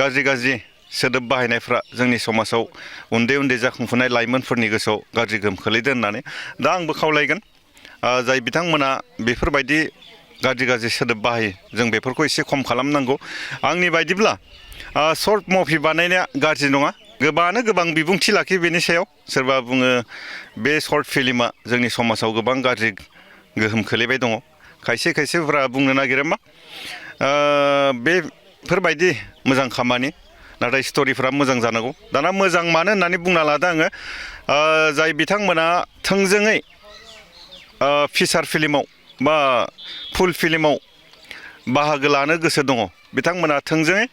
गाज्रि सोदोब बाहायनायफ्रा जोंनि समाजाव उन्दै जाखांफुनाय लाइमोनफोरनि गोसोआव गाज्रि गोहोम खोलैदों होननानै दा आंबो खावलायगोन जाय बिथांमोना बेफोरबायदि गाज्रि सोदोब बाहायो जों बेफोरखौ एसे खम खालामनांगौ आंनि बायदिब्ला शर्ट मुभि बानायनाया गाज्रि नङा गोबां बिबुंथि लाखियो बेनि सायाव सोरबा बुङो बे शर्ट फिल्मा जोंनि समाजाव गोबां गाज्रि गोहोम खोलैबाय दङ खायसेफोरा बुंनो नागिरो मा बेफोरबायदि मोजां खामानि नाथाय स्ट'रिफोरा मोजां जानांगौ दाना मोजां मानो होननानै बुंना लादों आङो जाय बिथांमोना थोंजोङै फिसार फिल्माव बा फुल फिल्माव बाहागो लानो गोसो दङ बिथांमोना थोंजोङै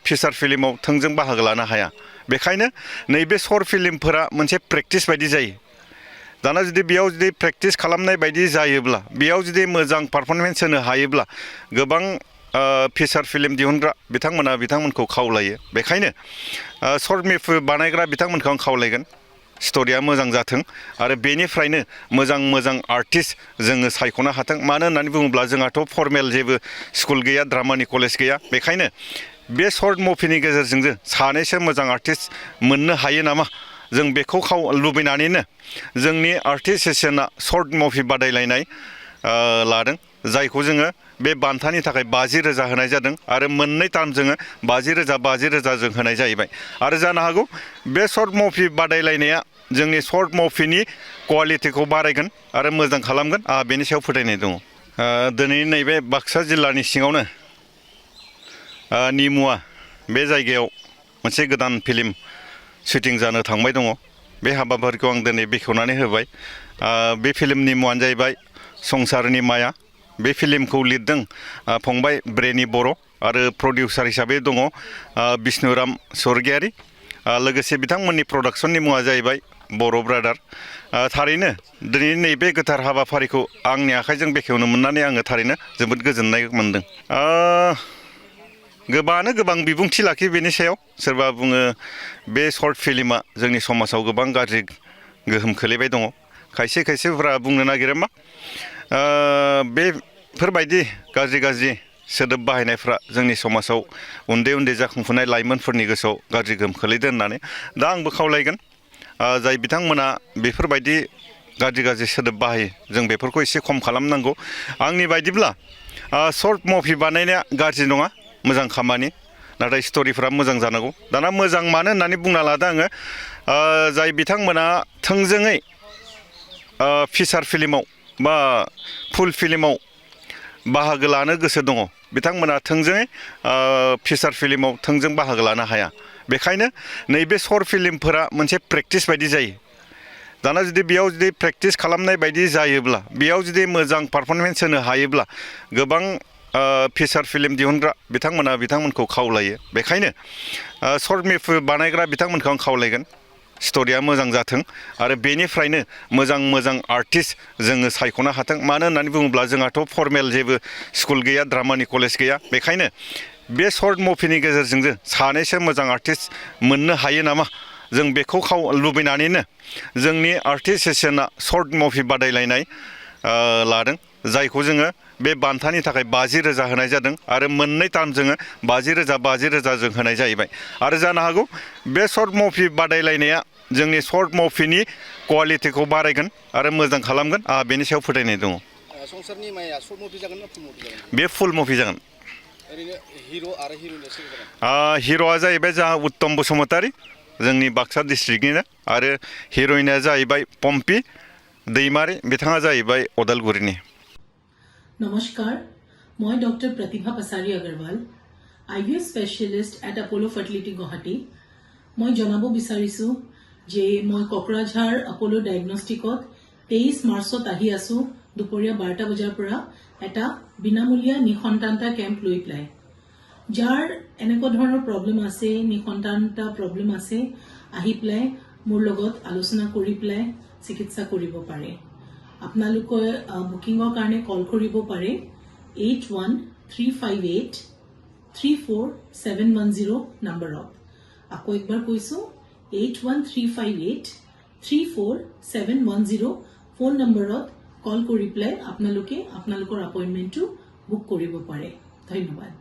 फिसार फिल्माव थोंजों बाहागो लानो हाया बेखायनो नैबे शर्ट फिल्मफोरा मोनसे प्रेक्टिस बायदि जायो दाना जुदि बेयाव जुदि प्रेक्टिस खालामनाय बायदि जायोब्ला बेयाव जुदि मोजां पारफरमेन्स होनो हायोब्ला गोबां फिसार फिल्म दिहुनग्रा बिथांमोनखौ खावलायो बेखायनो शर्ट मुभि बानायग्रा बिथांमोनखौ आं खावलायगोन स्ट'रिया मोजां जाथों आरो बेनिफ्रायनो मोजां आर्टिस्ट जोङो सायख'नो हाथों मानो होननानै बुङोब्ला जोंहाथ' फर्मेल जेबो स्कुल गैया ड्रामानि कलेज गैया बेखायनो बे शर्ट मुभिनि गेजेरजों जों सानैसो मोजां आर्टिस्ट मोननो हायो नामा जों बेखौ लुबैनानैनो जोंनि आर्टिस्ट एस'सियेसना शर्ट मुभि बादायलायनाय लादों जायखौ जोङो बे बान्थानि थाखाय 50,000 होनाय जादों आरो मोननै टार्म जोङो 50,000 जों होनाय जाहैबाय आरो जानो हागौ बे शर्ट मुभि बादायलायनाया जोंनि शर्ट मुभिनि क्वालिटिखौ बारायगोन आरो मोजां खालामगोन आंहा बेनि सायाव फोथायनाय दङ दिनै नैबे बाक्सा जिल्लानि सिङावनो निमुवा बे जायगायाव मोनसे गोदान फिल्म शुटिं जानो थांबाय दङ बे हाबाफारिखौ आं दिनै बेखेवनानै होबाय बे फिल्मनि मुङानो जाहैबाय संसारनि माया बे फिल्मखौ लिरदों फंबाय ब्रेनि बर' आरो प्रडिउसार हिसाबै दङ बिष्णुराम स्वर्गियारि लोगोसे बिथांमोननि प्रडाक्शननि मुङा जाहैबाय बर' ब्रादार थारैनो दिनै नैबे गोथार हाबाफारिखौ आंनि आखाइजों बेखेवनो मोननानै आङो थारैनो जोबोद गोजोननाय मोनदों गोबां बिबुंथि लाखियो बेनि सायाव सोरबा बुङो बे शर्ट फिल्मा जोंनि समाजाव गोबां गाज्रि गोहोम खोलैबाय दङ खायसेफोरा बुंनो नागिरो मा बेफोरबायदि गाज्रि सोदोब बाहायनायफ्रा जोंनि समाजाव उन्दै जाखांफुनाय लाइमोनफोरनि गोसोआव गाज्रि गोहोम खोलैदों होननानै दा आंबो खावलायगोन जाय बिथांमोना बेफोरबायदि गाज्रि सोदोब बाहायो जों बेफोरखौ एसे खम खालामनांगौ आंनि बायदिब्ला शर्ट मुभि बानायनाया गाज्रि नङा मोजां खामानि नाथाय स्ट'रिफोरा मोजां जानांगौ दाना मोजां मानो होननानै बुंना लादों आङो जाय बिथांमोना थोंजोङै फिसार फिल्माव बा फुल फिल्माव बाहागो लानो गोसो दङ बिथांमोना थोंजोङै फिसार फिल्माव थोंजों बाहागो लानो हाया बेखायनो नैबे शर्ट फिल्मफोरा मोनसे प्रेक्टिस बायदि जायो दाना जुदि बेयाव जुदि प्रेक्टिस खालामनाय बायदि जायोब्ला बेयाव जुदि मोजां पारफरमेन्स होनो हायोब्ला गोबां फिसार फिल्म दिहुनग्रा बिथांमोनखौ खावलायो बेखायनो शर्ट मुभि बानायग्रा बिथांमोनखौ आं खावलायगोन स्ट'रिया मोजां जाथों आरो बेनिफ्रायनो मोजां आर्टिस्ट जोङो सायख'नो हाथों मानो होननानै बुङोब्ला जोंहाथ' फर्मेल जेबो स्कुल गैया ड्रामानि कलेज गैया बेखायनो बे शर्ट मुभिनि गेजेरजों जों सानैसो मोजां आर्टिस्ट मोननो हायो नामा जों बेखौ लुबैनानैनो जोंनि आर्टिस्ट एस'सियेसना शर्ट मुभि बादायलायनाय लादों जायखौ जोङो बे बान्थानि थाखाय 50,000 होनाय जादों आरो मोननै टार्म जोङो 50,000 जों होनाय जाहैबाय आरो जानो हागौ बे शर्ट मुभि बादायलायनाया जोंनि शर्ट मुभिनि क्वालिटिखौ बारायगोन आरो मोजां खालामगोन आंहा बेनि सायाव फोथायनाय दङ संसारनि माया शर्ट मुभि जागोन ना फुल मुभि जागोन बे फुल मुभि जागोन ओरैनो हिर' आरो हिर'इना सोर जागोन हिर'आ जाहैबाय जोंहा उत्तम बसुमतारी जोंनि बाक्सा डिस्ट्रिक्टनिनो आरो हिर'इना जाहैबाय पम्पी दैमारी बिथाङा जाहैबाय अदालगुरिनि नमस्कार मैं doctor Pratibha Pasari Agarwal IVF specialist at Apollo fertility Guwahati मैं जनाब विचारिছো जे मैं कक्राझार अपोलो डायग्नोस्टिकत 23 मार्चत आহি आছো দুপৰীয়া 12টা বজাৰ পৰা এটা বিনামূলীয়া নিসন্তানতা কেম্প লৈ পেলাই যাৰ এনেকুৱা ধৰণৰ প্ৰব্লেম আছে নিসন্তানতা প্ৰব্লেম আছে আহি পেলাই মোৰ লগত আলোচনা কৰি পেলাই চিকিৎসা কৰিব পাৰে আপোনালোকে বুকিংৰ কাৰণে কল কৰিব পাৰে 8135834710 নম্বৰত আকৌ একবাৰ কৈছো 8135834710 ফোন নম্বৰত কল কৰি পেলাই আপোনালোকৰ এপইন্টমেন্টটো বুক কৰিব পাৰে ধন্যবাদ